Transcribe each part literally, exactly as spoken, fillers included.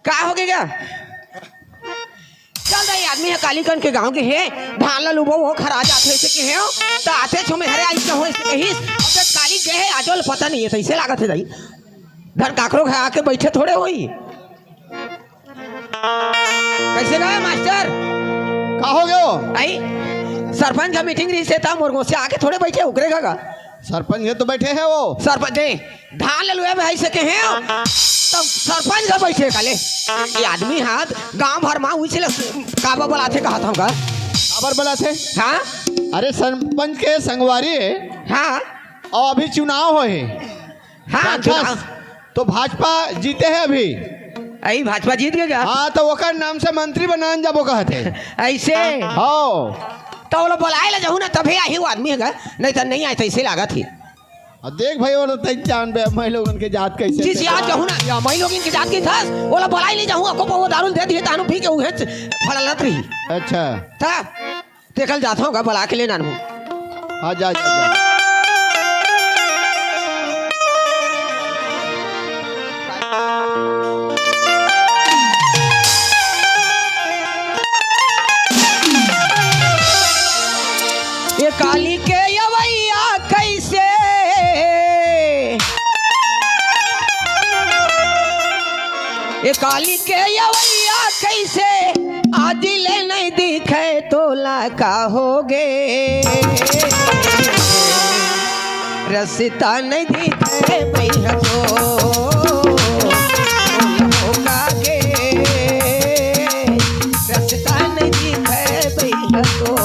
का होगे गा? चल रे, आदमी ह काली कन के गांव के हे, धान ल लुबो, वो खरा जात हे, अइसे के हे, त आते छो में हरे आई के हो, अइसे कहिस, अब जब काली गे हे, आजो ल पता नहीं हे, त अइसे लागत हे दाई। धन काकरो घर आके बइठे थोड़े होई। कइसे गा मास्टर? का हो गयो? आई, सरपंच का मीटिंग रहिस हे, त मोर गोसे आके थोड़े बइठे, उकरे गा गा। सरपंच के तो बइठे हे वो। सरपंच दे, धान ल लुए में अइसे के हे, त सरपंच का बइठे काले। ये आदमी हाथ गांव भर मा उइसे ल काबर बलाथे कहत हंव गा। काबर बलाथे? हाँ? अरे सरपंच के संगवारी हे। हाँ। अउ अभी चुनाव होय हे। हाँ, जानथस? चुनाव। तो भाजपा जीते हे अभी। अई भाजपा जीत गे गा? हाँ, त ओकर नाम से मंत्री बनान जाबो कहत हे। अइसे? हाँ। त ओला बलाय ला जाहूं ना, तभे आही वो आदमी ह गा, नहीं त नहीं आय, त अइसे लागत हे। अब देख भाई, वो तो तैं जान बे, मैं लोगन के जात कइसे जी, जी, आज जाहूं ना, या मैं लोगन के जात के थस, ओला बलाय ले जाहूं, अको पौवा दारू दे दिही, तानू पी के उहें फड़लत रही। अच्छा। त तेकल जात हंव गा, बला के ले नानू। हाँ, जा, जा, जा। ये काली के अवइया कइसे, ये काली के अवइया कइसे, आज ले नहीं दिखे तोला का होगे। रस्ता नहीं दिखे भैया तो, तोला का गे। रस्ता नहीं दिखे भैया तो।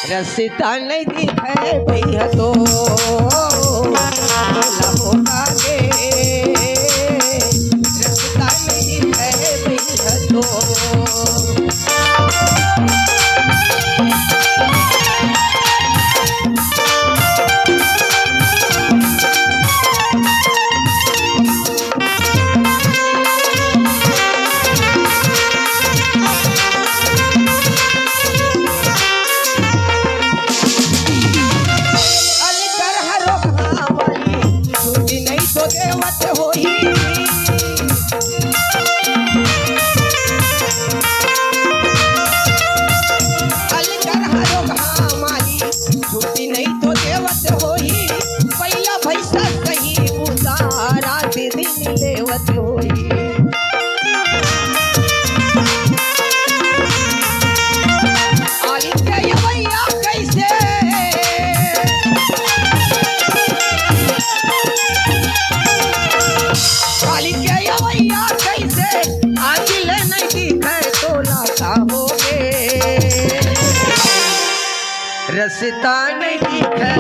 रस्ता नहीं दिखे भैया तो, तोला होगा गे। रस्ता नहीं दिखे भैया तो। अलकर हरो घामाली, छुट्टी नहीं तो देवत होही। अलकर हरो घामाली, छुट्टी नहीं तो देवत होही। पहिला भैंसा सही उतारा, दीदी लेवत होही। आली के ये भैया कैसे? आली के ये भैया कैसे? आज ले नहीं दिखे तोला का होगे। रस्ता नहीं दिखे।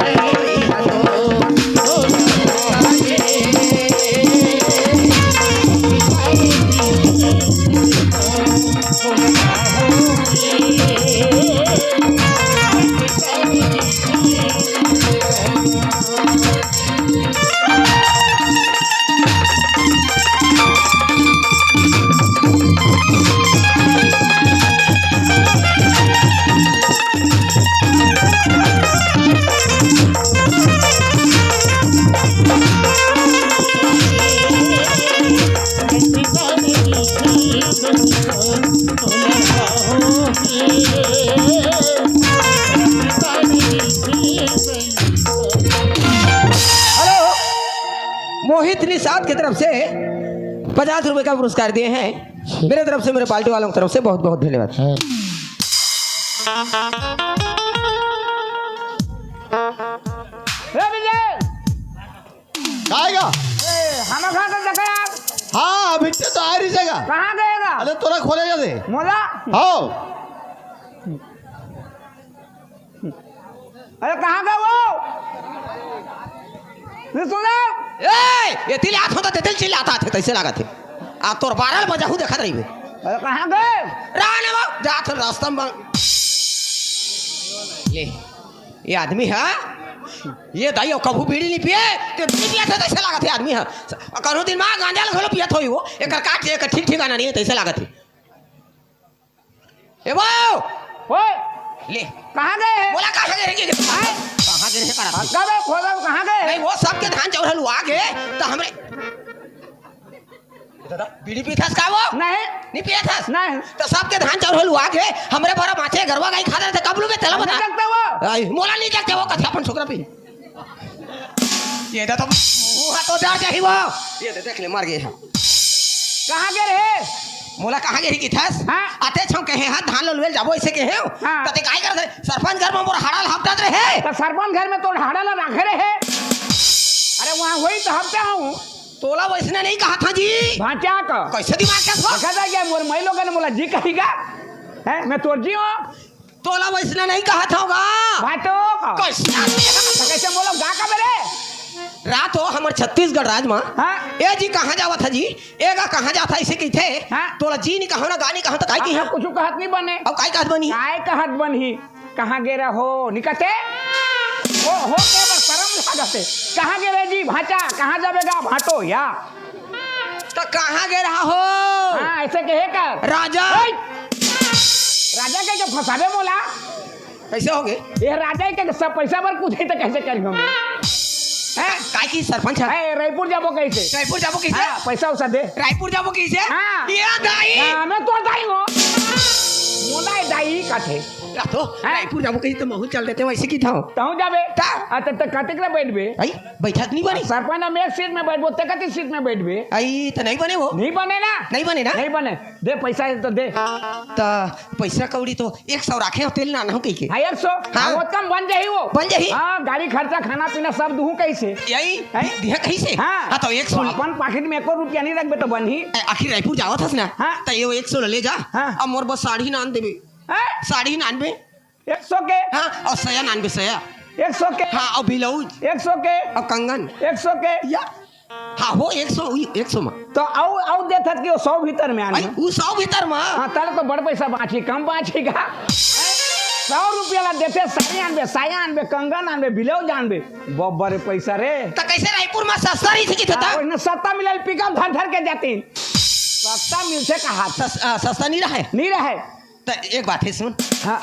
हेलो, मोहित निषाद की तरफ से पचास रुपए का पुरस्कार दिए हैं। मेरे तरफ से, मेरे पार्टी वालों की तरफ से बहुत बहुत धन्यवाद। हाँ। ए विजय! का आएगा? ए, हम कहाँ से देखे यार? हाँ, अभी तो आ रही जगह। कहाँ गएगा? अरे तोरा खोले जा दे। मोला? हाँ। अरे कहाँ गए वो? विष्णुदेव! ए, ये तिल आत होता, ते तिल चिल्लाता थे, तैसे लागत थे। आ तोर बारह बजा हूँ देखत रहिबे। अरे कहाँ गए? राने वो, जात हो रास्ता में। ले, ये आदमी है? ये दाई, अउ कभू बीड़ी नइ पिए, ते बीड़ी पिए थे, तइसे लागत हे आदमी ह। कभू दिन मा गांजा ल घलो पियत होही वो, एकर का, एकर ठीक ठिकाना नइ हे, तइसे लागत हे। ए वो! ओए! ले। कहाँ गए हे? मोला कहाँ गए हे? आय? कहाँ गए हे करा? कहाँ गए? खोदा, कहाँ गए हे? नहीं, वो सबके धान चाउर लुवा गे, त हमरे दादा, बीड़ी पीथस का वो? नहीं। नहीं पियथस? नहीं। त सबके धान चाउर लुवा गे, हमरे भरा माचे गरवा गाई खा रहे थे, कब लुबे तेला बता। नहीं जगते वो। आई, मोला नहीं जगते वो, कथे अपन छोकरा पे। ये तो, तो मुंह तो डर जाही वो। ये दे, देख ले, मर गए हम। कहाँ गए रहे? मोला कहाँ गए रही किथस? हाँ। आते छौ कहे, हाँ, धान लुवेल जाबो, ऐसे कहे हो। हाँ। त ते काय करत हे? सरपंच घर में मोर हाड़ा ल हपटत रहे। त सरपंच घर में तोर हाड़ा ल राखे रहे। अरे, वहाँ वही तो हपटा हूँ। तोला वइसने नहीं कहा था जी। भांचा का। कैसे दिमाग का था? देखा था क्या, मोर माई लोगन मोला जी कही गा? हैं, मैं तोर जी हूँ। तोला वइसने नहीं कहा था होगा। भाटो का। कैसे आदमी है? तो कैसे बोलो गा का मेरे? रात हो हमर छत्तीसगढ़ राज मा। हाँ। ए जी कहाँ जावा था जी? ए गा कहाँ जाता इसे कही थे? हाँ। तोला जी नहीं कहा ना, गा नहीं कहा तो काई की हाँ, है? कुछ कहत नहीं बने। अब काई कहत बनी? काय कहत बनी? कहाँ गे रहो? निकते? ओ, हो के बस शरम लागत हे। कहाँ गे रहे जी? भांचा, कहाँ जाबे गा? भांटो, या। त कहाँ गे रहा हो? हाँ, ऐसे कहे कर। राजा। ओए! राजा कह के फंसाबे मोला। कैसे हो गए? ये राजा के सब पैसा बर कुछ ही तो कैसे करी हम? हैं? काय की सरपंच है? ए, रायपुर जाबो कैसे? रायपुर जाबो कैसे? हाँ, पैसा उसा दे। रायपुर जाबो कैसे? हाँ। ये दाई। हाँ, मैं तो दाई हूँ। मोला दाई कथे। रा तो हाँ? रायपुर जाबो कहीं तो महू चल देते वैसे की था। तहूँ जाबे? ता? आ, त, त कतिक ला बैठबे? आई, बैठक नहीं बनी। सरपंच हम एक सीट में बैठबो, ते कतिक सीट में बैठबे? आई, तो नहीं बने वो। नहीं बने ना? नहीं बने ना? नहीं बने। दे पैसा है तो दे। त पैसा कौड़ी तो एक सौ राखे हो, तेल ना, ना हो कही के। हाँ, एक सौ। हाँ। बहुत कम बन जाही वो। बन जाही? हाँ, गाड़ी खर्चा, खाना पीना सब दुहू कैसे? यही? हैं? दिया कैसे? हाँ। हाँ, तो एक सौ तो अपन पाकिट में एको रुपया नहीं रखबे तो बनही। ए, आखिर रायपुर जावत हस ना? हाँ। त ये एक सौ ले जा। हाँ। अब मोर बस साड़ी नान देबे। हैं? साड़ी नानबे। एक सौ के? हाँ, अउ सया नानबे, सया। एक सौ के? हाँ, अउ ब्लाउज। एक सौ के? अउ कंगन। एक सौ के? या। हाँ, हो, एक सौ, उई, एक सौ मा। तो अउ, अउ देथत कि वो सौ भीतर में आने। आई, वो सौ भीतर मा? हाँ, तले तो बड़ पैसा बाँची, कम बाँची का? सौ रुपया ला देथे, साड़ी आनबे, साया आनबे, कंगन आनबे, ब्लाउज आनबे। बब्बर पैसा रे। त कैसे रायपुर मा सस्ता नहीं थी कि हाँ, था? ओइसने सस्ता मिलल, पिकअप धर धर के जातीन। सस्ता मिलथे कहा? सस-, आ, सस्ता नहीं रहे। नहीं रहे। त एक बात है, सुन। हाँ।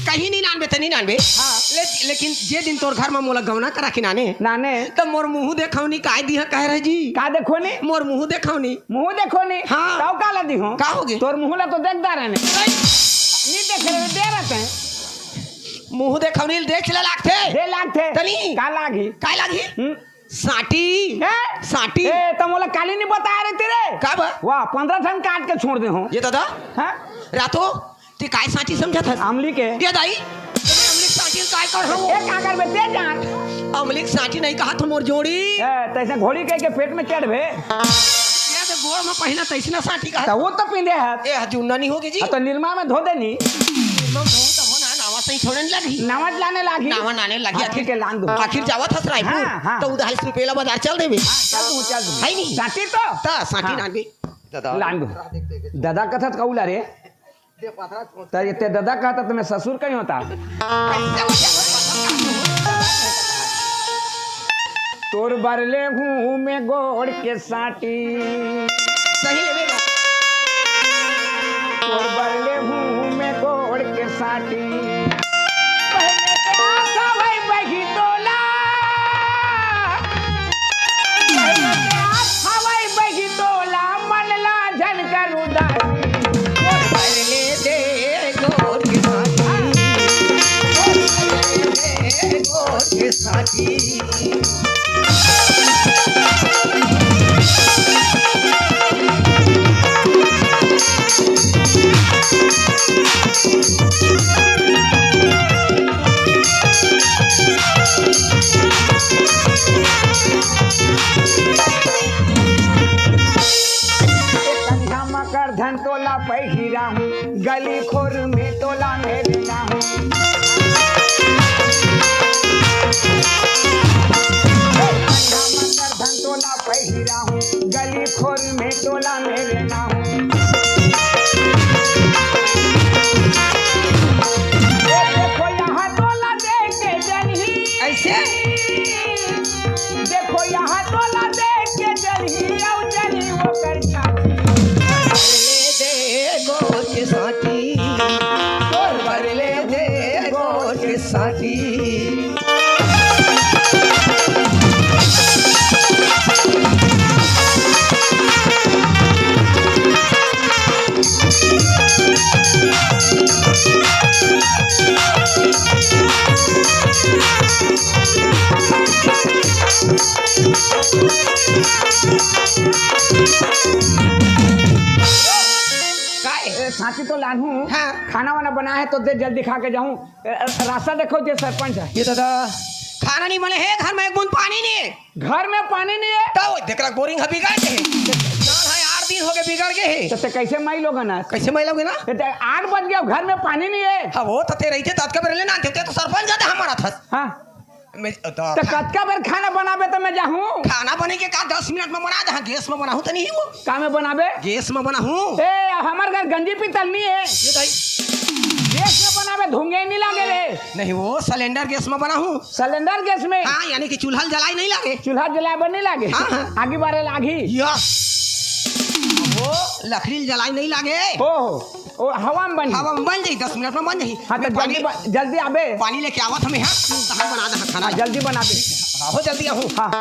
कहीं नहीं नानबे, त नहीं नानबे। हाँ। ले-, लेकिन जे दिन तोर घर में मोला गवना करा के नाने, नाने। त मोर मुंह देखौनी काय दिहा कह रहे जी? का देखौनी? मोर मुंह देखौनी। मुंह देखौनी? हाँ। तब का ला दिहो? का होगे? तोर मुंह ला तो देखदा रहने। नहीं। नहीं देख रहे, दे रहते हैं। मुंह देखौनी देख ला लागथे। दे लागथे। तनी। का लागी? काय लागी? हम्म। साटी। हैं? साटी। ए, त मोला काली नहीं बताया रहे तेरे। का बा? वाह, पन्द्रह ठन काट के छोड़ दे हो। ये दादा। हाँ? रातो, ते काय साटी समझत हस? अमली के। ये दाई, तने अमली के साटी काय कर हो? ए, का करबे, दे जान। अमली के साटी नहीं कहा तो मोर जोड़ी। ए, तैसे घोड़ी कह के पेट में चढ़बे। ये तो गोड़ में पहिना तैसना साटी कहा। त वो तो पिंदे है। ए, जुन्ना नहीं होगे जी। हाँ, तो निरमा में धो देनी। निरमा में धो तब हो ना, नावा सही थोड़े नहीं लगी। नावा लाने लागी। नावा लाने लागी। हाँ, ठीक है, लान दो। आखिर जावत हस रायपुर, हाँ, हाँ। तो उधार से रुपये ला बाजार चल देबे। हाँ, चल दूँ, चल दूँ। है नहीं? साटी तो? त साटी हाँ। लान दे। दादा। लान दो। दादा कथत कहूला रे। त ये ते दादा कहता त मैं ससुर कहीं होता। तोर बर ले हूँ मैं गोड़ के साटी। सही लेवे बा। तोर बर ले हूँ मैं गोड़ के साटी। पहले के आशा भाई बही तोला। पहले के आशा भाई बही तोला, मन ला झन कर उदासी। तोर बर ले दे गोड़ के साटी। तोर बर ले दे गोड़ के साटी। कंधा म करधन तोला पहिरा हूँ, गली खोर में तोला मेलना हूँ। कंधा म करधन तोला पहिरा हूँ, गली खोर में तोला मेलना हूँ। ए देखो यहाँ तोला देख के जनही। देखो यहाँ तोला देख के जलही अउ जलही ओकर छाती। ले दे गोठ साथी, तोर बर ले दे गोठ साथी। काय? ए, साथी तो लानहूँ। हाँ। खाना वाना बना हे तो दे, जल्दी खा के जाहूँ। ए, ए, रास्ता देखो जे सरपंच हे। ए दादा, खाना नहीं बने हे घर में, एक बूंद पानी नहीं हे। घर में पानी नहीं हे? त ओ, देख रहा, बोरिंग हे, बिगड़ गे हे। साल हे, आठ दिन हो गे, बिगड़ गे हे। त ते कैसे मई लोगन आज? कैसे मई लोगे ना? ए, ते आठ बज गे, घर में पानी नहीं हे। हाँ, वो त ते रहिते, ततका बेर ले ना आते, ते तो सरपंच जाते हमारा था। हाँ। मैं, त त खा- कतका बेर खाना बनाबे त मैं जाहूँ? खाना बने के का दस मिनट में बना दे, हाँ, गैस में बनाहूँ त नहीं वो। का में बनाबे? गैस में बनाहूँ। ए, हमर घर गंजी पीतल नहीं हे। ये दाई। गैस में बनाबे, धुंगे नहीं लागे रे। नहीं, वो सिलेंडर गैस में बनाहूँ। सिलेंडर गैस में? हाँ, यानी कि चूल्हा जलाई नहीं लागे। चूल्हा जलाए बर नहीं लागे। हाँ, हाँ। आगी बारे लागी। यस। वो लकड़ी जलाई नहीं लागे। ओहो, ओ हवा में बन। हवा में बन जाही, दस मिनट में बन जाही। हाँ, त मैं पानी, जल्दी ब-, जल्दी आबे। पानी लेके आवत हमें, हाँ, तहाँ बना दे खाना। हाँ, जल्दी बना दे। हाँ, हो जल्दी आहूँ। हाँ।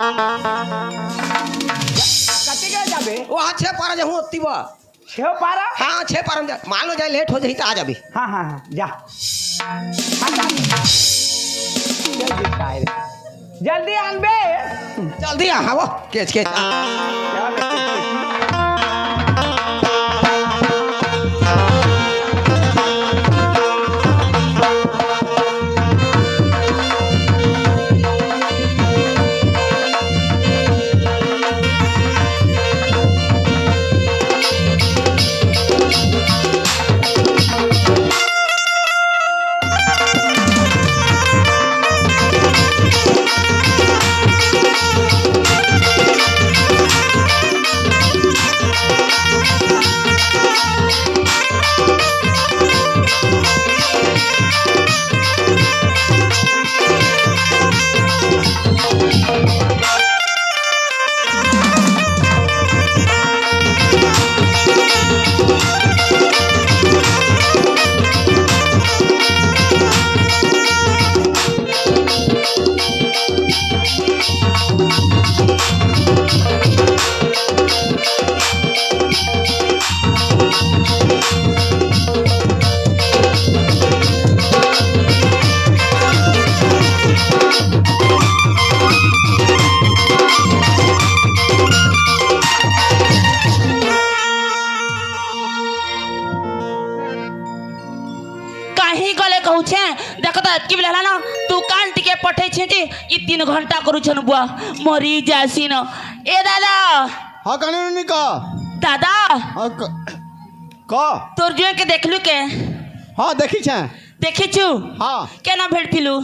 कति के जाबे? वो हाँ, छह पारा जाहूँ, ओत्ती बा। छह पारा? हाँ, छह पारा में जा। मान लो जाए लेट हो जाही त आ जाबे। हाँ, हाँ, हाँ, जा। हाँ, जा। जल्दी आए रे। जल्दी आनबे। जल्दी आ, हाँ, वो, केच, केच, आ। काहे गले कहूँ छे, देख त अतकी बेला ना, दुकान टिके पठे छे जी, ई तीन घंटा करू छन बुआ, मरी जासी न। ए दादा। हाँ, काने नहीं का? दादा। हाँ, क-, का? तोर जुए के देखलू के? हाँ, देखी छे। देखी छु? हाँ। केना भेड़ पिलू?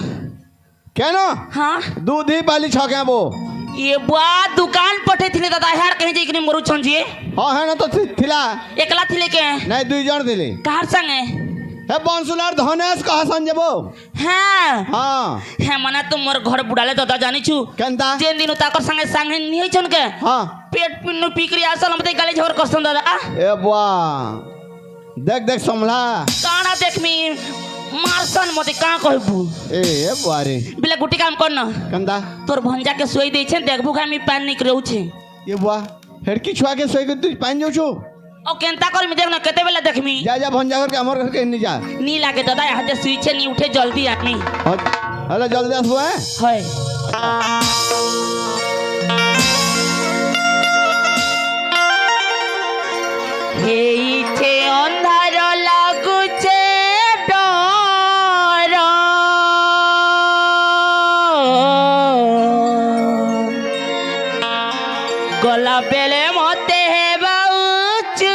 केना? हाँ। दूध ही बाली छा के वो। ये बुआ दुकान पठे थिले दादा, हेड़ कहीं जाइकने मरू छन जी। हाँ, है ना तो थि-, थिला। एकला थिले के? नहीं, दुई जन थिले। कहार संगे? हे बंसुलार धनेश कहा संजय बो। हाँ। हाँ। हे मना तो मोर घर बुढ़ाले दादा जानी छु। केंता? जेन दिन उताकर संगे संगे नहीं छन के। हाँ। पेट पिन्नु पीकरी असल हम ते गले झोर करसन दादा। ए बुआ। देख, देख, समला। काना देख मी, मारसन मते का कहबू? ए, ए, बुआ रे। बिला गुटी काम कर न। कंदा? तोर भंजा के सोई दे छे, देखबू का मी पान निकरेउ छे। ए बुआ, हेड़की छुआ के सोई के तू पान जाउ छु? ओ केंता कर मी देख न, केते बेला देख मी। जा, जा, भंजा करके हमर घर के नहीं जा। नी लागे दादा, यहाँ से सुई छे, नी उठे, जल्दी आनी। हाँ, हेलो, जल्दी आसबो, हैं? है। ହେଇଛେ ଅନ୍ଧାର ଲାଗୁଛେ ଡର। ଗଲା ବେଳେ ମତେ ହେବା ଉଚୁର।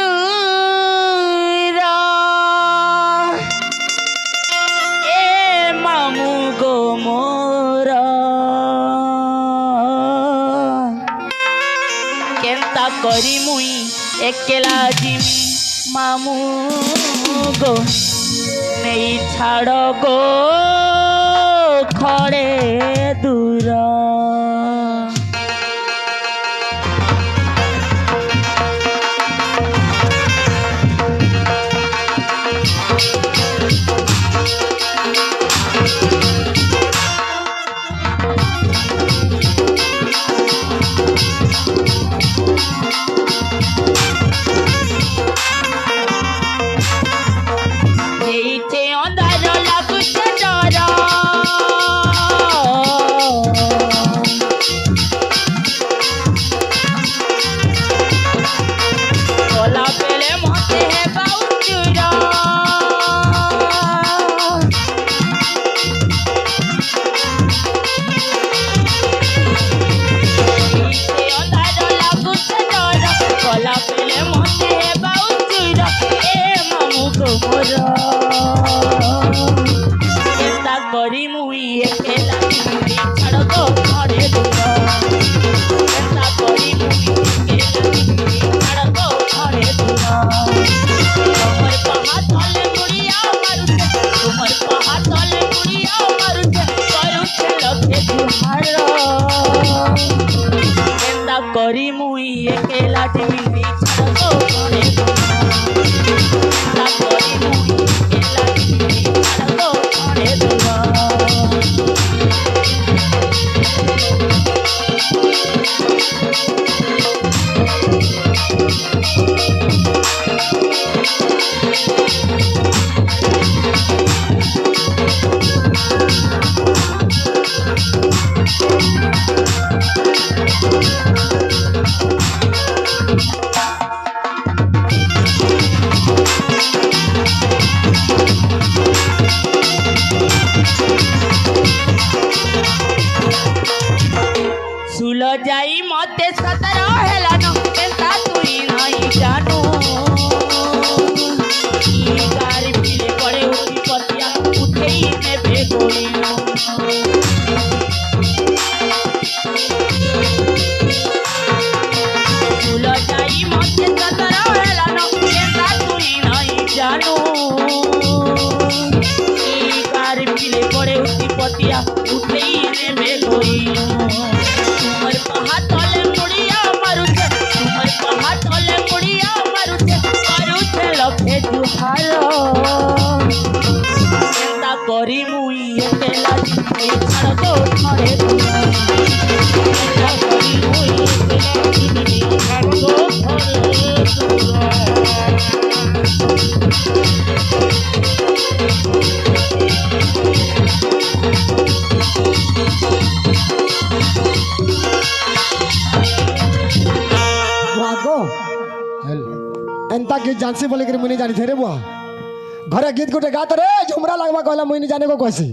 ଏ ମାମୁଁ ଗୋ ମୋର। କେନ୍ତା କରି ମୁଇଁ ଏକେଲା ଯିମି ମାମୁଁ ଗୋ, ନେଇ ଛାଡ଼ ଗୋ ଖଡ଼େ ଦୂର। करी मुई एकेला जिंदगी छाड़ दो छोड़े दो ना। करी मुई एकेला जिंदगी छाड़ दो छोड़े दो ना। सुलझाई मते सतरा हेला न, केंता तुई नहीं जानू। ई कार पीले पड़े उठी पतिया, उठे ही ने बेगोई। सुलझाई मते सतरा हेला न, केंता तुई नहीं जानू। ई कार पीले पड़े उठी पतिया, उठे ही ने बेगोई। तुमर पहा तले मुड़िया मारुछे, तुमर पहा तले मुड़िया मारुछे, मारुछे लफे जुहारो। केंता करी मुई एकेला जिंदगी छाड़ दो छोड़े दो ना। केंता करी मुई एकेला जिंदगी छाड़ दो छोड़े दो ना। वाह गो। हेलो। एंता गीत जानसी बोले करी मुई नी जानी थे रे बुआ। घरे गीत गुटे गात रे, झुमरा लगवा कहला मुई नी जाने को कहसी।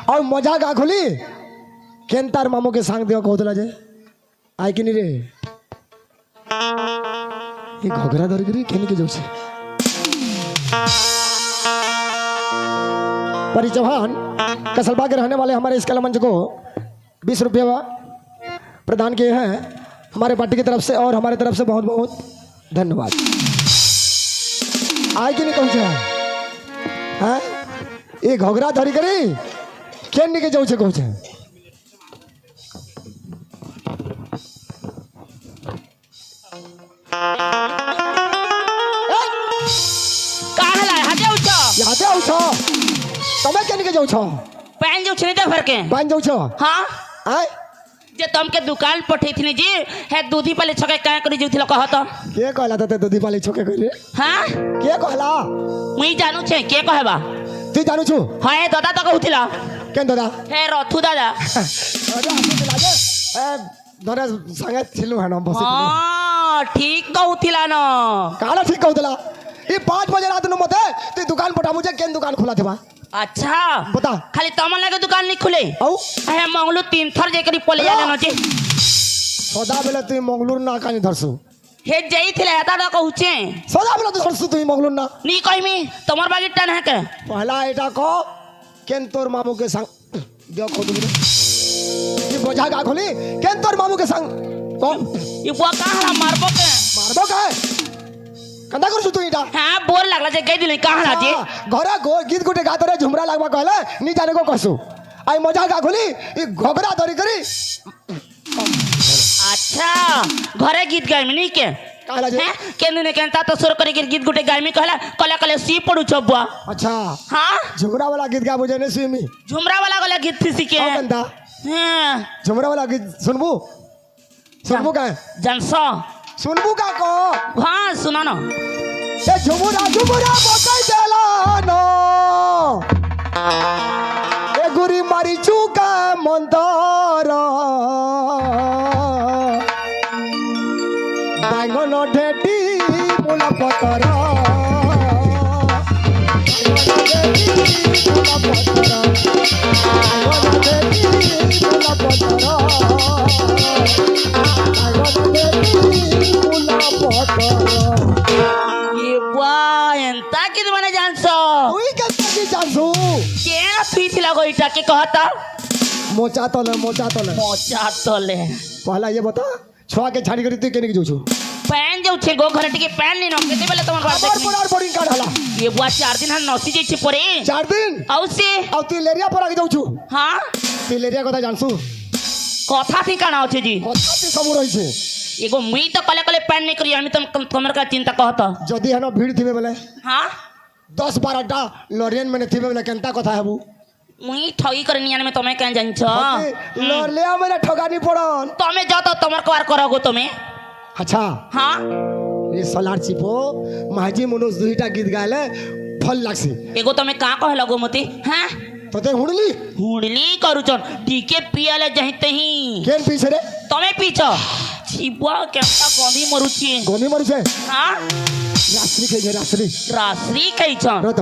अउ मजा गा खुली। केंता तोर मामू के संग देव कहतला जे। आय कि नी रे? ये घोघरा धर गिरी, केन के जोर से। परी चौहान, कसलबा के रहने वाले हमारे इस कला मंच को बीस रुपये प्रदान किए हैं हमारे पार्टी की तरफ से और हमारे तरफ से बहुत बहुत धन्यवाद। आय कि नी कहूँ छे? हाँ? ये घोघरा धरी करी, केन के जाऊ छे कहूँ छे? ए! कहाँ ला? हाथे उठो। हाथे उठो। तमे केन के जाऊ छो? पानी जाऊ छे नहीं तो भर के। पानी जाऊ छो? हाँ। आय? जे तमके दुकान पठेथिनी जी, हे दूधी पाली छोके काय करी जुथिला कह तो। के कहला तते दूधी पाली छोके करी? हाँ? के कहला? मुई जानू छे, के कहबा? तू जानू छु? हाँ, हे दादा तो कहूथिला। केन दादा? हे रथु दादा। अरे, आसु दिला जे। ए, धरे संगे थिलु हन बस। हाँ, ठीक कहूथिला न। काला ठीक कहूथिला? ई पाँच बजे रात नु मते, तू दुकान पठा मुझे, केन दुकान खुला थेबा? अच्छा। बता। खाली तमन लगे दुकान नहीं खुले? औ? हे मंगलू तीन थर जेकरी पले अरे! जाने न जे। सदा बेला तू मंगलूर ना कानी धरसु। हे जाई थिला दादा कहूचे। सदा बेला तो धरसु तू मंगलूर ना। नी कहमी, तमर बागी टन है के? पहला एटा को, केन तोर मामू के संग? जो खोदू रे। ये बोझा का खोली, केन तोर मामू के संग? को? ये बुआ कहाँ ला मारबो के? मारबो के? कंदा करसु तू इटा? हाँ, बोर लागला जे गई दिले, कहाँ ला जे? हाँ, घरे गो-, गीत गुटे गात रे, झुमरा लागबा कहले, नी जाने को कहसु। आई मजा का खोली, ई घोघरा धरी करी। अच्छा, घरे गीत गाइमी नी के? कहला जे? हैं? केंदु ने केंता तो सुर करी के गीत गुटे गाइमी कहला, कले कले सी पड़ू छबुआ। अच्छा। हाँ? झुमरा वाला गीत गाबो जे ने सीमी। झुमरा वाला गले गीत थी सीखे। ओ कंदा। हाँ। झुमरा वाला गीत सुनबू? सुनबू का? जानसो। सुनबू का को? हाँ, सुना ना। ए झुमुरा, झुमुरा बकाई देला न। ए गुरी मारी चुका मंदर। बांगन ढेटी मुला पतर। ये बुआ, एंता किद मने जानसो? उई के सकी जानसु। के थुई थिला गोइटा के कहता? मोचा तले, मोचा तले। मोचा तले। पहला ये बता, छुआ के झाड़ी करी तू केने के जाऊ छु? पैन जाऊ छे गो घंटे के पैन लेनो, केते बेले तमर बात हमर देखनी। बराबर बोरिंग कार्ड हला। ये बुआ चार दिन हन नसी जाई छे परे। चार दिन? औ से? औ तू लेरिया पर आके जाऊ छु? हाँ? तू लेरिया कथा जानसु? कथा थी काना होछे जी? कथा थी सब रही छे। एगो मुई तो कले कले पैन नहीं करी, हमी तुम, तुम, तुम्हारे का चिंता कहता। जदी है ना भीड़ थी बोले। हाँ? दस बारह टा लॉरियन मैंने थी बोले, केंता कथा है वो? मुई ठगी करनी आने में तुम्हें कह जान छ। ठगी? हम्म। लॉरिया मैंने ठगा नहीं पड़न। तुम्हें जाओ तो तुम्हारे कवार करोगो तुम्हें। अच्छा। हाँ? ये सलार चिपो, माझी मनुष दुईटा गीत गाले, फल लागसी। एगो तुम्हें का कह लगो मती? हाँ? तोते हुड़ली? हुड़ली करू चन, डीके पियाले जहिते ही। केन पीछे रे? तमे पीछे। छिबुआ केंता गंधी मरुची। गंधी मरुचे? हाँ? रासरी कही छे, रासरी। रासरी कही छन। रत,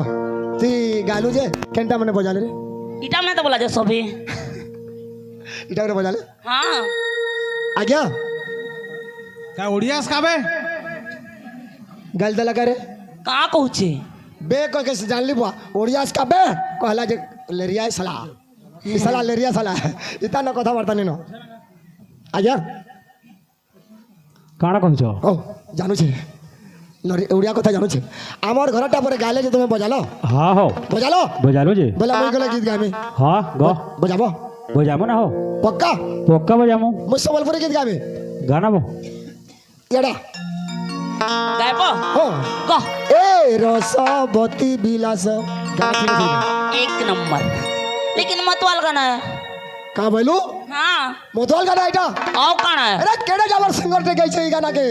ती गालू जे, केंटा मने बजाले रे? इटा मने तो बोला जे सभी। इटा मने बजाले? हाँ। आ गया? का उड़िया सकाबे? गल दला करे? का कहू छे? बे कह के से जान ली बुआ, उड़िया सकाबे? कहला जे लेरिया सला। ई साला लेरिया साला। इतना न कथा वार्ता नहीं न। आजा। काना कहू छो? ओ, जानू छे। लरि-, उड़िया कथा जानू छे। आमर घरटा परे गाले जे तुम्हें बजालो। हाँ हो। बजालो? बजालो जे। बोला, मैं गला गीत गामी। हाँ, ग। ब-, बजाबो? बजाबो ना हो। पक्का? पक्का बजाबो। मैं संबलपुरी गीत गामी। गाना बो। एड़ा। गायबो? हाँ। कह। ए रसवती बिलास। गाना ठीक है। एक नंबर। लेकिन मतवाल गाना है। का बोलू? हाँ। मतवाल गाना है एटा? आओ गाना है। अरे केड़े जाबर सिंगर ते गई छे ई गाना के?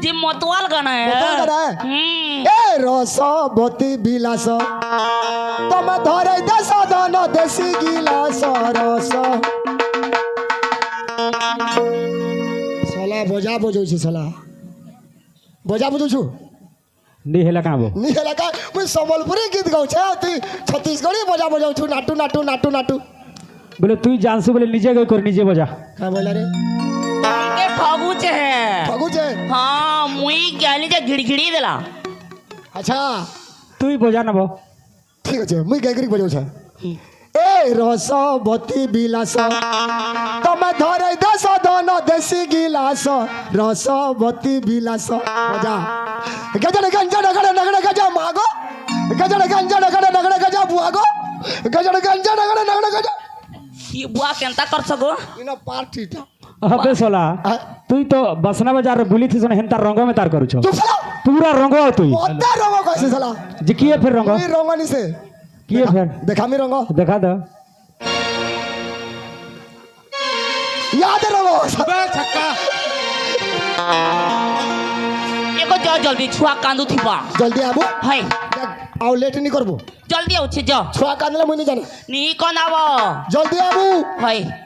जी मतवाल गाना है। मतवाल गाना है? हम्म। ए रसवती बिलास। तमे धरे दस दन देसी गिलास रस। साला बजा बजौ छे साला। बजा बुझू छु? नी हेला का बो? नी हेला का? मुई संबलपुरी गीत गाऊ छे, ती छत्तीसगढ़ी बजा बजाऊ छु, नाटू, नाटू, नाटू, नाटू। बोले, तू ही जानसु बोले, निजे गई कर, निजे बजा। का बोला रे? के ठगू छे है। ठगू छे? हाँ, मुई ज्ञानी जे घिड़घिड़ी देला। अच्छा। तू ही बजा ना बो। ठीक है, मुई गैगरिक बजाऊ छे। ए रसवती बिलास, तमे धरे दस दन देसी गिलास, रसवती बिलास। बजा। गजड़ गंजड़ गड़ नगड़ गजा मागो, गजड़ गंजड़ गड़ नगड़ गजा बुआगो, गजड़ गंजड़ गड़ नगड़ गजा। ये बुआ केंता कर सको? इना पार्टी था। अबे सोला, हाँ। तू ही तो बसना बजा रे, बुली थी सुन, हेंता रंगो में तार करू छो। चुप साला। पूरा रंगो तू ही। मोटा रंगो कैसे साला? जी किए फिर रंगो? कोई रंगो नहीं से। किए देखा, फिर? देखा मैं रंगो। देखा दो। याद रंगो। बे छक्का। एको जाओ जल्दी, छुआ कांदू थी बा। जल्दी आबू। हाय। आओ, लेट नहीं करबो। जल्दी आओ, छे जाओ। छुआ कांदला मुझे नहीं जाना। नहीं कौन आवो? जल्दी आबू। हाय।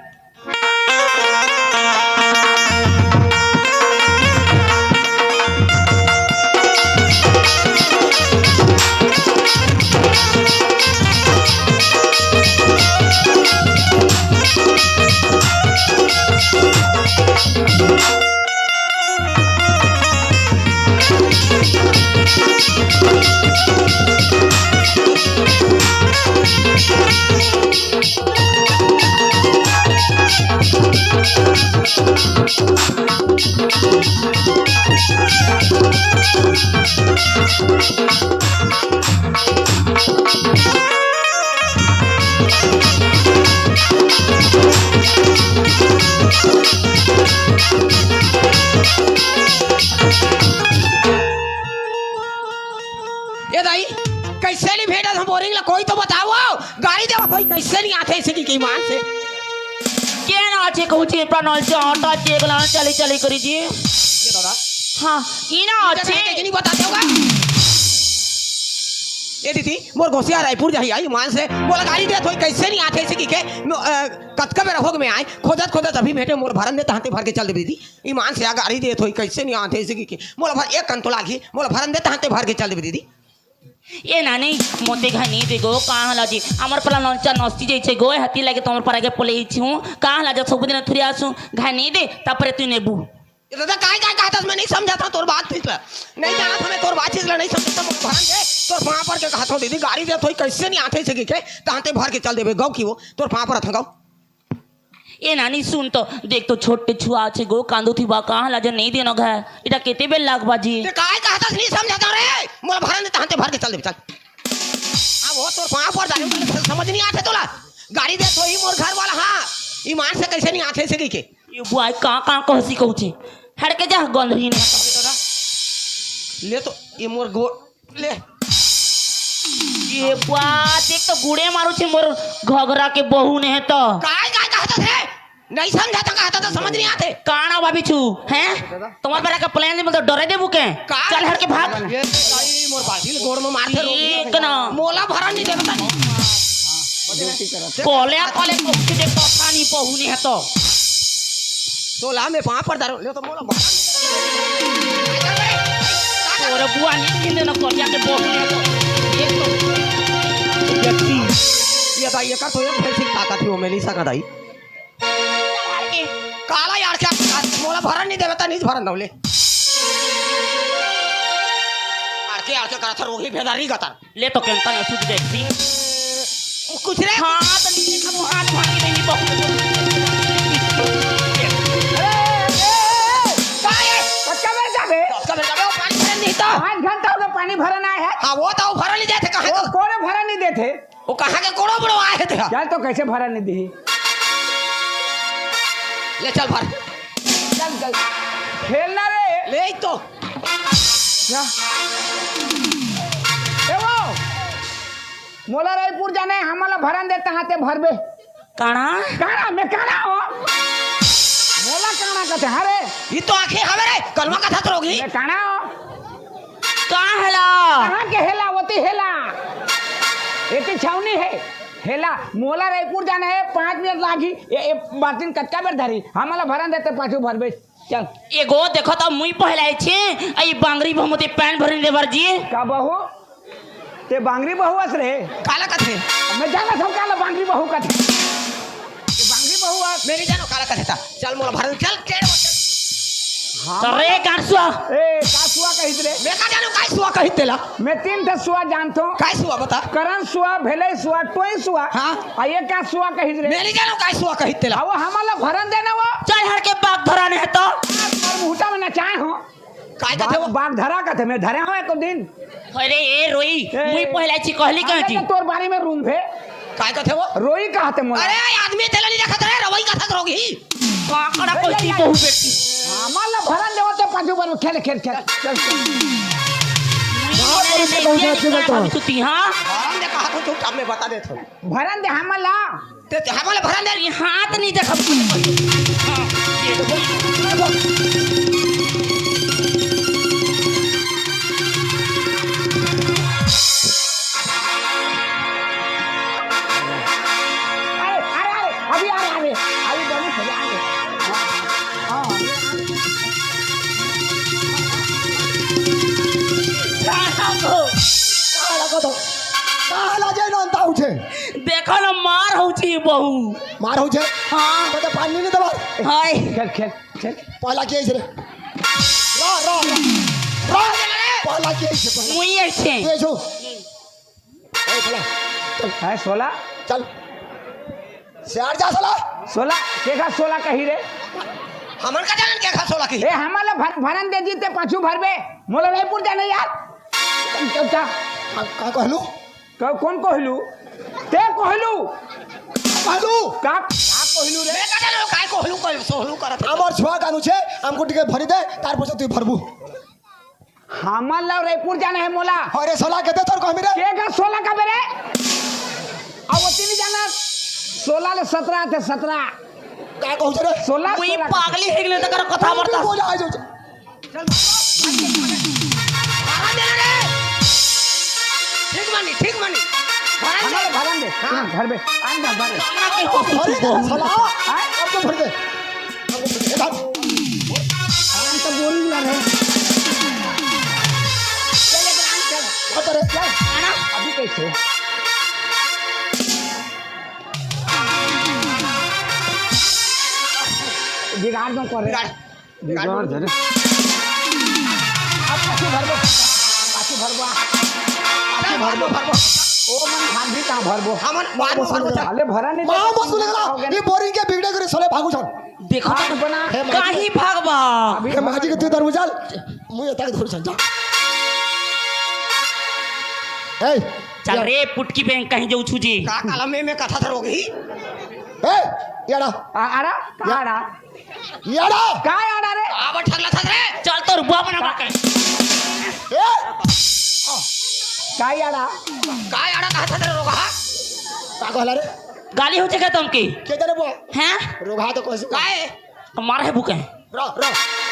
ए दाई, कैसे नहीं भेटत हम बोरिंग ला, कोई तो बताओ। गाड़ी देवा कोई कैसे नहीं आथे इसे की ईमान से। के ना आथे कहू छे, अपना नल चाटा चेक ला चली चली करी जी। ये दादा। हाँ, ई ना आथे। नहीं बताते होगा। ए दीदी, मोर गोसिया रायपुर जाही आई ईमान से। मोला गाड़ी देत होई कैसे नहीं आथे इसे की के, अ, कतका बेरा होगे मैं आए, खोजत खोजत अभी भेटे, मोर भरन दे तहते भर के चल देबे दीदी। ईमान से आ गाड़ी देत होई कैसे नहीं आथे इसे की के। मोला भर एक कन तो लागी, मोला भरन दे तहते भर के चल देबे दीदी। ए नानी, मोते घनी दे गो, कहाँ ला जी? हमर पला नलचा नस्ती जैसे गो, हती लगे तोमर परा के पोले इच्छू, कहाँ ला जा? सब दिन थुरी आसू, घनी दे, तपरे तू नेबू। ये दादा, काय, काय कहत हस? मैं नहीं समझा था तोर बात ठीक ला। नहीं जाना था मैं तोर बात ठीक ला, नहीं समझा था, मोर भरन दे, तोर पाँव पर के कहत हूँ, दीदी, गाड़ी दे, थोड़ी कैसे नहीं आते से के, तहां ते भर के चल देबे, गौ की वो, तोर पाँव पर था गौ। ए नानी, सुन तो, देख तो, छोटे छुआ छे गो, कांदो थी बा, कहाँ ला जा नहीं देनो घा, इटा केते बेर लाग बाजी। ते काय कहत हस, नहीं समझा था रे, मोर भरन दे, तहां ते भर के चल देबे, चल। अब वो तोर पाँव पर जाने वाले समझ नहीं आते तोला। गाड़ी दे, थोड़ी मोर घर वाला, हाँ, ईमान से कैसे नहीं आते से के। ये बुआई का, का कहसी कहू छे? हट के जा, गंधही ने। ले तो, ये मोर गो-, ले। ये बात, एक तो गुड़े मारू छे मोर घघरा के बहू ने है तो। काय, काय कहत हे? नहीं समझा तो कहत हे तो समझ नहीं आते। काना भाभी छू, हैं? तुम्हारे पर का प्लान नहीं, मतलब डरे देबू के? का? चल हट के भाग। ये दाई मोर बाजी गोड़ में मार दे रो। एक ना। मोला भरा नहीं देता नहीं। कोले, कोले को के दे पठानी पहुनी है तो। तोला में पाँव पर धरो, ले तो मोला भरा नहीं देता। तोरे बुआ नहीं खिंदे ना कोटिया के पहुनी है तो। एक तो। ये दाई, ये का तो एक भैंसी की ताकत ही हो, मेली सका दाई। काला यार क्या मोला भरन नहीं देवे, त नहीं भरन दौले। आड़के, आड़के करत हे, रोगी भेदारी गतर। ले तो केंता ने सुध देखती। कुछ रे? हाँ, तो नहीं देखा, वो हाथ भाग के नहीं बहुत। काय? कच्चा बेर जाबे? कच्चा बेर जाबे, वो पानी भरन नहीं तो। पाँच घंटा हो गया, पानी भरन आए है। हाँ, वो तो भरन नहीं देते, कहाँ वो को? कोने भरन नहीं देते? वो कहाँ के कोड़ो बड़ो आए थे? चल तो कैसे भरन नहीं दी? ले चल भर। चल, चल। खेलना रे। ले ही तो। क्या? ए वो, मोला रायपुर जाना है, हमला भरन देता हाथे भरबे। काना? काना, मैं काना हो? मोला काना कहते, हाँ रे। ये तो आँखें हवे रे, कलमा कथा तो रोगी। मैं काना हो? का हेला? कहाँ के हेला? ओती हेला। एती छावनी है। हेला, मोला रायपुर जाना है, पाँच मिनट लागी। ए, ए, बातिन कतका बेर धरी? हमला भरन देते, पाछू भरबे। चल। एगो देखो तो मुई पहले छे, आई बांगरी बहुमती पैन भरन देवर जी। का बहू? ते बांगरी बहू अस रे? काला कथे? मैं जाना सब काला बांगरी बहू कथे। ये बांगरी बहू अस। मेरी जानो काला कथे था। चल मोला भरन, चल, चल। हाँ, तो रे कासुआ। ए, कासुआ कहित रे? मैं का जानो काय सुआ कहित तेला? मैं तीन ठे सुआ जानतो। काय सुआ बता? करण सुआ, भेलई सुआ, टोई सुआ। हाँ। आ ये का सुआ कहित रे? मेरी जानो काय सुआ कहित तेला? अब हमला भरन देना वो। चल हट के बाग धरा ने तो। और मुहटा में नचाए हो। काय कथे वो? बाग धरा कथे, मैं धरे हो एको दिन। अरे ए रोई, ए। मुई पहले छी कहली कहाँ अरे जी? तो तोर बारी में रूम भे। काय कथे वो? रोई कहते मोला। अरे आदमी तेला नहीं देखत रे, रवई कथा रोगी। काकड़ा कोई बहू बेटी। हमला भरन देवते पाछू बार खेल, खेल, खेल। चल, चल। कहाँ पर उसे पहुँचा चुका था? तू ती, हाँ? भरन दे कहा तो तू, अब मैं बता देता हूँ। भरन दे हमला। ते, ते हमला भरन दे। ये हाथ नहीं देखा। हाँ, ये तो बोल। अरे, अरे, अरे, अभी आ रहे, अभी, अभी बनी सजा रहे। हाँ, हाँ, अभी आ रहे। कहाँ लगा तो? कहाँ लगा तो? कहाँ लगा जाए ना अंता उठे? देखो ना, मार होची बहू। मार होची? हाँ। तो पानी नहीं दबा। हाय। खेल, खेल, खेल। पहला क्या है रे? रा, रा, रा। रा। पहला क्या है? मुई ऐसे। ये जो। ए, चला। चल। है सोला? चल। सियार जा सोला। सोला, के का सोला कही रे? हमन का जानन के का सोला कही? ए, हमला भर-, भरन दे जीते पाछू भरबे। मोला रायपुर जाना यार। चल, चल। का, का कहलू? क-, कौन कहलू? ते कहलू? कहलू? का, का कहलू रे? मैं का जानू, काय कहलू, कहलू, सोहलू करत है। हमर छुआ कानू छे, हमको टिकट भरी दे, तार पैसा तू भरबू। हमन ला रायपुर जाना है मोला। अरे सोला कहते तोर कहमी रे। के का सोला का बेरे? अब वो तीन जाना, सोला ले सतरा थे, सतरा। का कहू रे? सोला, मुई सोला का। पागली है, तकर कथा बर्दाश्त। बोल, आ जाओ। चल, भागो। भागो, भागो। भागो, दे ना रे। ठीक मानी, ठीक मानी। भागो, दे। हमारे भागन दे। हाँ। हाँ, घर में। आन जा, घर में। सामना के हो, अरे, तू बहुत साला। हाँ? अब तो भर दे। अब तो भर दे। हम तो बोल ही ना रहे। चल, एक राउंड चल। बता रे। चल, आना। अभी कैसे? बिगाड़ दो, कर। बिगाड़। बिगाड़ दे। अब पाछू भरबो, पाछू भरबो, पाछू भरबो, भरबो। ओ मन भांडी कहाँ भरबो? हमन बाद में भरबो, चल। अले भरा नहीं माँ दे। बस बोले ना, ये बोरिंग के बिगड़े करे सोले भागू जाओ। देखो तो बना। हे माँ जी। काहे भागबा? अभी हे माँ जी के तू दरवाजा, मुझे तक धर चल जा। ए, चल या। रे, पुटकी बैंक कहीं जाऊ छू जी। का काला में, में कथा धर हो गई? ए, याड़ा। आ, आड़ा? का या। आड़ा? याड़ा। का आड़ा रे? आवा ठगला था का यारा? का यारा कहा था तेरे रोगहा? का कहला रे? गाली हो चुका तुमकी। के जाने वो? हैं? रोगहा तो कौन सी? काय? मार है बुके। रो, रो,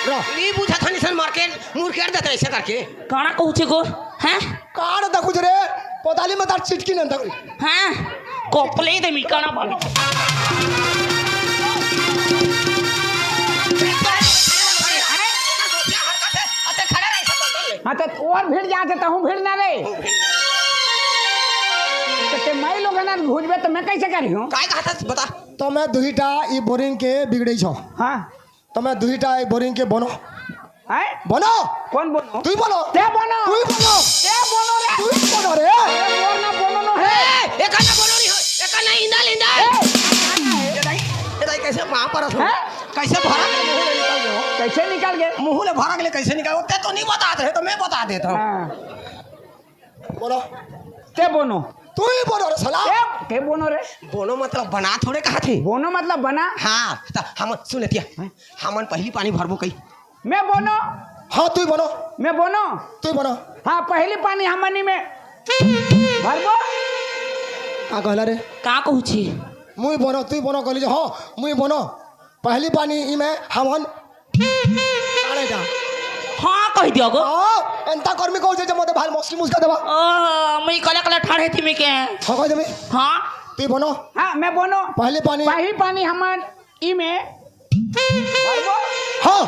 रो। नहीं बुझा था निशन मार के, मुड़ के देते ऐसे करके। काना कहू छे को? हैं? कान दा कुछ रे, पताली में तार चिटकी नंदा कोई। हैं? कोपले दे मी काना बाल। हाँ, तो और भिड़ जाते, तहूँ भिड़ ना रे। तो ते माई लोग ना घुसबे, तो मैं कैसे करी हूँ? काय कहा था, बता। तो मैं दुईटा ई बोरिंग के बिगड़े छो। हाँ। तो मैं दुईटा ई बोरिंग के बनो। हैं? बनो। कौन बनो? तू ही बनो। ते बनो। तू ही बनो। ते बनो रे। तू ही बनो रे। अरे, मोर ना बनो नो है। ए, एका ना बनो नहीं हो। एका ना इंदा लिंदा। ए, ए, दाई, ए, दाई, कैसे वहाँ पर असलो? हैं? कैसे भरा के मुंह ले निकल गए हो? कैसे निकल गए? मुंह ले भरा के लिए कैसे निकल गए? ते तो नहीं बता रहे, तो मैं बता देता हूँ। हाँ। बोलो। ते बोनो। तू ही बोनो रे साला। ते, ते बोनो रे। बोनो मतलब बना थोड़े कहा थे। बोनो मतलब बना। हाँ, तो हम सुन लेतिया। हैं? हमन पहली पानी भरबो कई। मैं बोनो। हाँ, तू ही बोनो। मैं बोनो। तू ही बोनो। हाँ, पहली पानी हमनी में भरबो। का कहला रे? का कहू छी? मुई बोनो, तू ही बोनो कहली जे, हाँ, मुई बोनो। पहली पानी ई में हमन काले जा। हाँ, कह दिया गो। हाँ, अंता कर्मी कहू जे, जे मोते भाल मछली मुस्का देबा। ओ, मुई कले कले ठाड़े थी मी के। हाँ, कह देबी। हाँ। तू ही बोनो। हाँ, मैं बोनो। पहली पानी। पहली पानी हमन ई में। हाँ।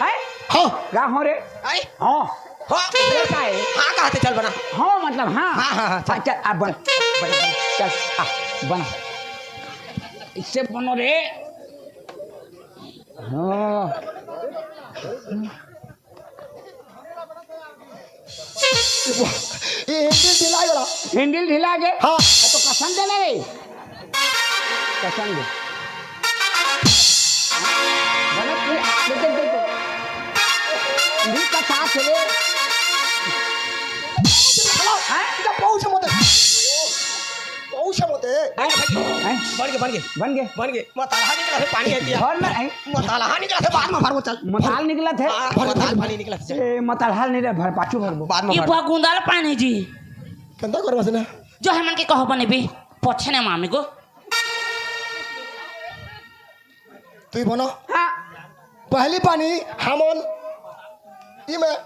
हैं? हाँ। का हो रे? आई? हाँ। हाँ। ये का है? हाँ, कहा थे चल बना। हाँ, मतलब हाँ। हाँ, हाँ, हाँ, चल। हाँ, चल, आ, बन, बन, बन, चल, आ, बना। इससे बनो रे। हाँ। ये हैंडल ढीला गया। हैंडल ढीला गया? हाँ। तो कसन दे ले। कसन दे। गलत है। देख, देख, देख, देख। इन्हीं का साथ है। हैं? इधर पहुंच मत। पहुंच मत। हैं? बन गए, बन गए। बन गए। बन गए। मतालहा निकला थे, पानी है क्या? घर में, हैं? मतालहा निकला थे, बाद में भरबो, चल। मताल निकला थे? हाँ, भर, भर, मताल भर। पानी निकला थे, चल। ए, मतालहा नहीं रे, भर पाछू भरबो। बाद में ये भर। बुआ गुंदाल पानी जी। कंदा करवा से ना। जो हमन के कहो बने भी, पछे ने मामी को। तू ही बनो। हाँ। पहली पानी हमन ई में।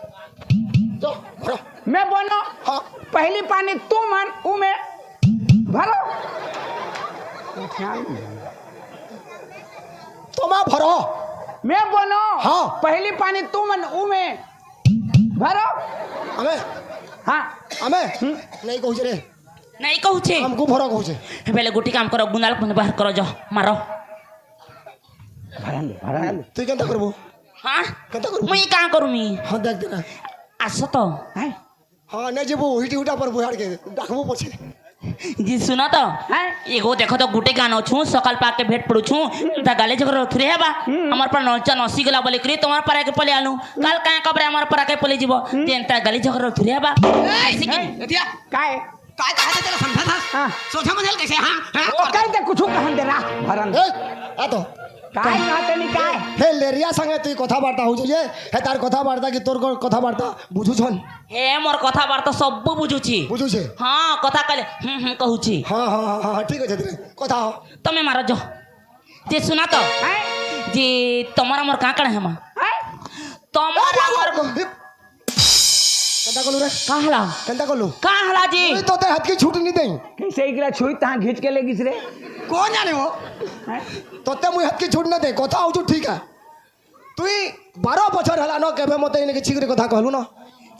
जो, भरो। मैं बोनो। हाँ। पहली पानी तू मन ऊ में भरो। तो मैं भरो। मैं बोनो। हाँ। पहली पानी तू मन ऊ में भरो। हमें। हाँ। हमें। हम्म। नहीं कहू छे रे। नहीं कहू छे। हमको भरो कहू छे। पहले गुटी काम करो, गुंदाल को बाहर करो, जाओ, मारो। भरन दे, भरन दे। तू केंता करबो? हाँ? केंता करबो? मुई का करूँ मी? हाँ, देख देना। आसो तो। हैं? हाँ, नहीं जेबो, हिटी हुटा पर बुहाड़ के, डाकबो पछे। जी सुना तो। हैं? एगो देखो तो गुटे गानो छू, सकाल पाके भेंट पड़ू छू, ता गाले झगड़ा थुरे है बा। हम्म। हमार पर नौचा नौसी गला बोले करी, तुम्हार पर आके पले आलू। काल काहे कबरे हमार पर आके पले जीवो, हम्म। तेन ता गाले झगड़ा थुरे है बा। ए, ऐसे की? हैं? एतिया? काय? काय कहा था तेरा समझा था? हाँ। सोचा मुझे कैसे, हाँ? हाँ? ओ, कह दे, कुछ कहन दे रहा, भरन। ए, आ तो। काय कहते नहीं, काय? हे, लेरिया संगे तू कथा वार्ता हो जाइए। हे, तार कथा वार्ता की तोर को-, कथा वार्ता बुझू छन। हे, मोर कथा वार्ता सब बुझू छी। बुझू छे? हाँ, कथा कहले, हम्म, हम्म, कहू छी। हाँ, हाँ, हाँ, हाँ, ठीक है, ठीक है। कथा हो। तमे मारो जो। जे सुना तो। हैं? जे तुम्हारा मोर कांकड़ा है माँ। हैं? तुम्हारा ए, मोर ए, केंता कलू रे? का हला? केंता कलू? का हला जी? मुई तोते हाथ की छूट नहीं दे। कैसे इकला छुई तहाँ घींच के ले गिस रे? कौन जाने वो? हैं? तोते मुई हाथ की छूट नहीं दे। कथा हो जो ठीक है। तुई बारह बछर हला न केबे मते इनके छिगरे कथा कहलू न।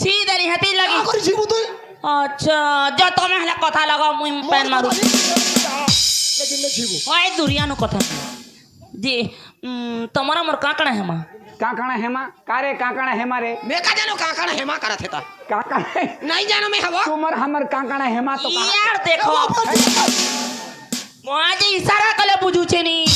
छी देरी हती लगी। का करी छिबू तुई? अच्छा, जो तमे हला कथा लगा मुई पेन मारू। लेकिन नहीं छिबू। ओए दुरिया नु कथा। जी, उम, तुम्हारा मोर कांकड़ा हेमा। कांकड़ा हेमा? का रे कांकड़ा हेमा रे? मैं का जानो कांकड़ा हेमा करत हे ता। कांकड़ा हे-, नहीं जानो मैं हवा। तुम्हार हमर कांकड़ा हेमा तो का? यार देखो। ए, बाबा जी। मोआ जे इशारा कले बुझू छे नी।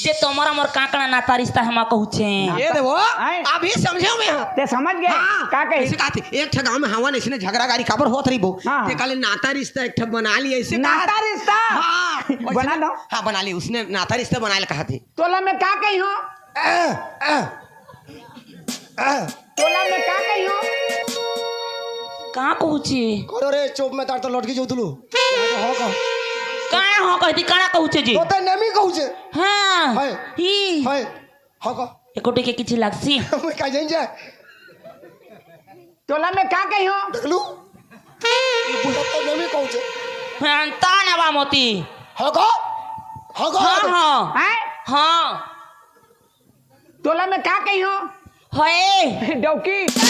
जे तुम्हारा मोर कांकड़ा नाता रिश्ता हेमा कहू छे। ये देखो, आए। अभी समझे मैं हाँ। ते समझ गए? हाँ। का कही? ऐसे कहा थे, एक ठे गाँव में हवा नहीं, इसने झगड़ा गाड़ी काबर होत रही बो। हाँ। ते काले नाता रिश्ता एक ठे बना लिया, ऐसे कहा। नाता रिश्ता? हाँ। बना दो। हाँ, बना ली। उसने नाता रिश्ता बनाए ला कहा थे। तोला मैं का कही हूँ? आ, आ, आ। तोला मैं का कही हूँ? का कहूचे? करो रे, चुप में तार तो लटकी जाऊ तुलू। यहाँ के हो कह। काना हो कहती, काना कहूचे जी? तोते नेमी कहूचे। हाँ। है। ई। है। हो कह। एकोटी के किछि लागसी। मैं का जान जा। तोला मैं का कही हो? देख लू। ये बुढ़ा तो नेमी कहूचे। हाँ, ता ना बा मोती। हो कह। हो कह। हाँ, हाँ। हैं? हाँ। तोला मैं का कही हो? होए। डौकी। चुपे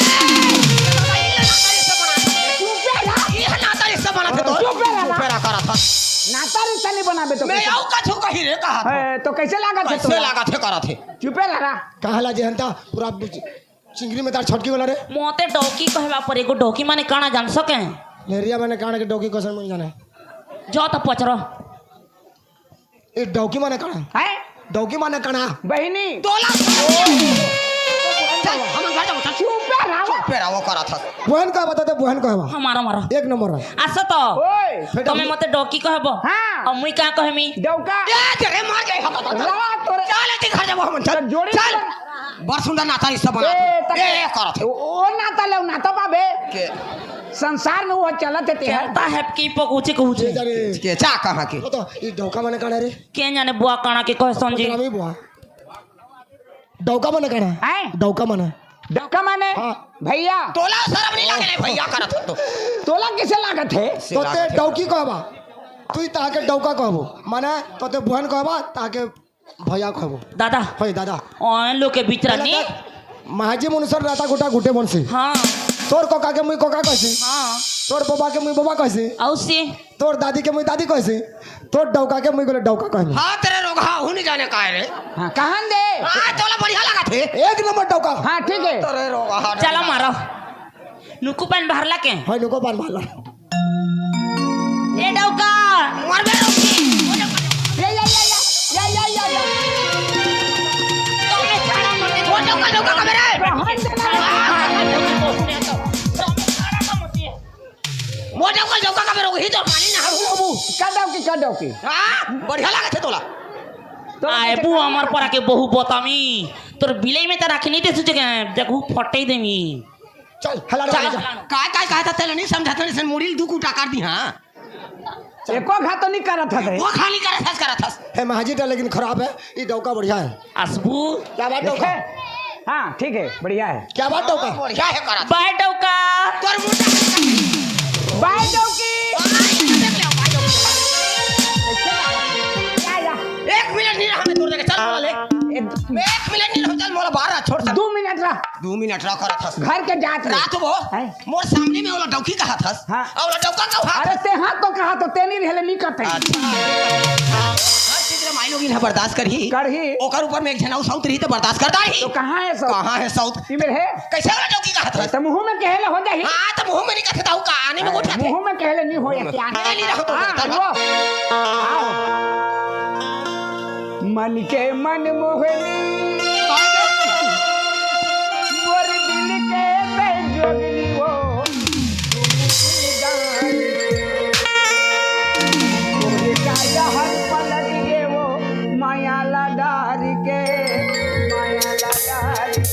रह। ये नाता रिश्ता बना थे तो। चुपे रह। चुपे रह करा था। नाता रिश्ता नहीं बनाबे तो मैं कैसे? आऊ कछु कही रे कहा था। ए, तो कैसे लागत है कैसे तोला? लागत है करा थे। चुपे रह। कहा ला जेहंता पूरा चिंगरी में तार छटकी वाला रे। मोते डौकी कहबा पर एगो डौकी माने काना जान सके? लेरिया माने काना के डौकी कसन मुझे जाने। जो तो पचरो। ए, डौकी माने काना? हैं? डौकी माने काना? बहिनी। तोला। चल, हम घर जाओ, चल। चुपे रहो। चुपे रहो, करा था। बहन का बता दे, बहन का हवा। हमारा, हमारा। एक नंबर है। आसो तो। ओए। बेटा, तमे हम मते डौकी कहबो। हाँ। और मुई का कहमी? डौका। ए, तेरे मार जाए, हम बता। रवा तोरे। चल, एती घर जाओ, हम चल। तो जोड़ी चल। बड़ सुंदर नाता रिश्ता बना ए, दे। तक ए, ए, करत है। ओ, ओ नाता ले, नाता बाबे। के? संसार में वो चलत है, ते है। चलता है कि पकुचे कहूचे। के, के, चा कहाँ के? वो तो ये डौका माने काना रे? के जाने बुआ काना के कहे समझी? पकड़ामी बुआ। डौका माने काना? हैं? डौका माने। डौका माने? हाँ। भैया। तोला शर्म नहीं लगे रे भैया करत हो तो। तोला किसे लागत है? तो ते डौकी कहबा। तू ही ताके डौका कहबो। माने तो ते बहन कहबा, ताके भैया कहबो। दादा। होय दादा। ओए लोग के बिचरा पहले नी। देख, महाजी मनुष्य रहता गोटा गुटे मन से। हाँ। तोर कोका के मुई कोका कहसी। हाँ। तोर बोबा के मुई बोबा कहसी। औसी। तोर दादी के मुई दादी कहसी। तोर डौका के मुई गोले डौका कहबो। हाँ, तेरे रोगहा हूँ नहीं जाने का है रे। हाँ, कहन दे। हाँ, तोला बढ़िया लगा थे। एक नंबर डौका। हाँ, ठीक है। तेरे रोगहा चला डौका। मारो। नुकु पान बहरला के? हाँ, नुकु पान बहरला। ए डौका, मरबे डौकी। या, या, या, या। तो मैं छाड़ा मत दे। वो डौका, डौका का मेरे। मोर डौका, डौका का मेरे, वही तो पानी ना हूँ। का डौकी, का डौकी? हाँ, बढ़िया लगा थे तोला। तो आए बू हमार पर आके बहु बतामी। तोर बिलाई में तो राखी नहीं दे सुचे के, देखू फटे देमी। चल, हला चल, चल। काय, काय, काय था तेला नहीं समझा था, इसे मुड़ी दुख उठा कर दी, हाँ। एको घा तो नहीं करत हस रे। वो खाली करत हस, करत हस। हे महाजी टा लेकिन खराब है, ये डौका बढ़िया है। असबू। क्या बात डौका? देखे? हाँ, ठीक है, बढ़िया है। क्या बात डौका? बढ़िया है करत। बाय डौका। तोर मुंडा। बाय डौकी। या, या। एक मिनट नहीं रहा मैं तोर देखे, चल बोला ले। एक एक मिनट नहीं रहो, चल मोला बाहर आ, छोड़ सब। दो मिनट रह। दो मिनट रह करत हस। घर के जात रहे। रात वो हैं? मोर सामने में ओला डौकी कहत हस। हाँ। और ओला डौका कहत हस। अरे ते हाँ तो कहा तो तेनी रहले नहीं कहते। अच्छा। हर चीज रे माई लोगिन ह बर्दाश्त करही। करही। ओकर ऊपर में एक झन अउ सौत रही तो बर्दाश्त कर दाही। तो कहाँ है सौत? कहाँ है सौत? ई मेर है। कैसे ओला डौकी कहत हस? तो मुंह में कहेले हो जाही। हाँ, तो मुंह में नहीं कहत हूँ, का आने में गोठियाथे। मुंह में कहेले नहीं हो या क्या? नहीं, नहीं रहो तो हाँ, डरता हलवा। आओ। मन के मन मोहनी, मोर दिल के संजोगनी वो, तोरे काया हर पलट गे वो, माया ला डार के, माया ला डार के।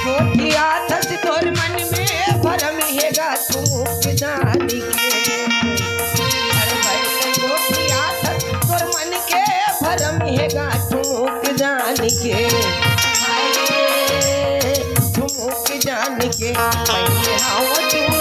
गोठियाथस तोर मन में भरम हे गा ठुमुक जान के। अरे भाई, गोठियाथस तोर मन के भरम हे गा ठुमुक जान के। हाय रे, ठुमुक जान के। मैं हाव ठुमुक